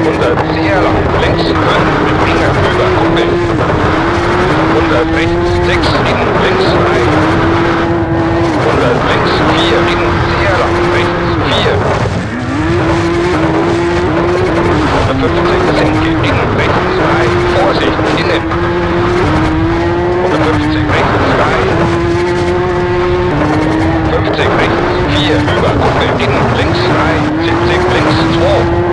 100, sehr lang, links 5, mit enger, über Kuppe. 100, rechts 6, in, links 3. 100, links 4, in, sehr lang, rechts 4. 150, Senke, in, rechts 3, Vorsicht, innen. 150, rechts 3. 50, rechts 4, über Kuppe, in, links 3, 70, links 2.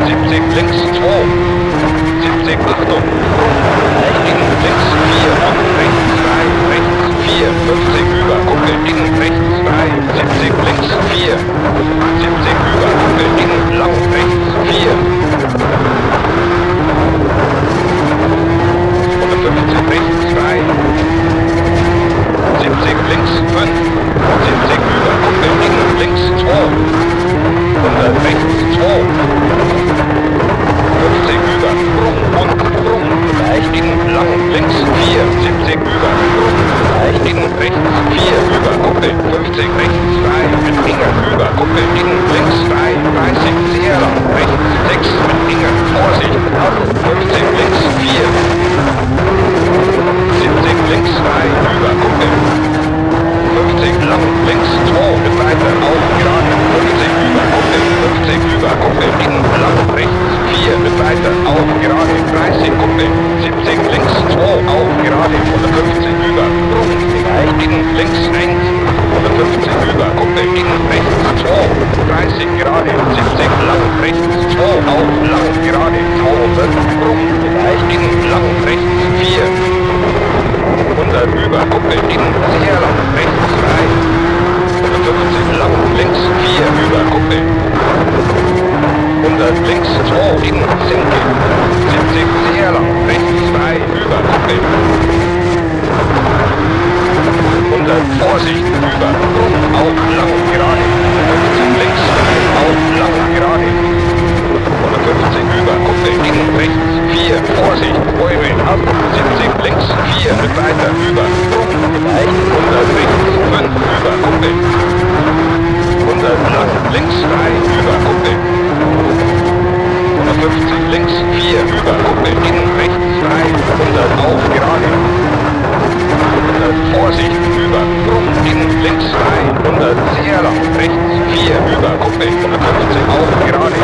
70, links 2. 70, Achtung, in, links 4 und rechts 3, rechts 4, 50 über Kuppe, in, rechts 3, 70, links 4, 70 über Kuppe, in, lang, rechts 4. 150, rechts 3, 70, links 5, 70 über Kuppe, in, links 2, 100, rechts 2, 50 über, Sprung und Sprung, leicht in, lang, links 4, 70 über, Sprung, leicht in, rechts 4, über Kuppe, 50, rechts 3, mit enger, über Kuppe, in, links 3, 30, sehr lang, rechts 6, mit enger, Vorsicht, 50, links 4, 70, links 3, über Kuppe, 50, lang, links 2, mit weiter, auf, gerade, 50, über Kuppe, 50, über Kuppe, in, lang, rechts 4, mit weiter, auf, gerade, 30, Kuppe, 70, links 2, auf, gerade, 150, über, Sprung, in, links 1, 150, über, Kuppe, in, rechts 2, 30, gerade, 70, lang, rechts 2, auf, lang, gerade, 200, Sprung, in, lang, rechts 4, 100, über, Kuppe, in, sehr lang, rechts 3, 150, lang, links 4, über, Kuppe, 100, links 2, in, Senke, 70, sehr lang, rechts 2, über, Kuppe, 100, Vorsicht, über, Sprung, auf, lang, gerade, 50, links 3, auf, lang, gerade, 150, über, Kuppe, in, rechts 4, Vorsicht, Bäume, ab, 70, links 4, mit weiter, über, Sprung, 100, rechts 5, über, Kuppe, 100, lang, links 3, über, Kuppe, 150, links 4, über, Kuppe, in, rechts 3, 100, auf, gerade, 100, Vorsicht, über, Sprung, in, links 3, 100, sehr lang, rechts 4, über, Kuppe, 150, auf, gerade,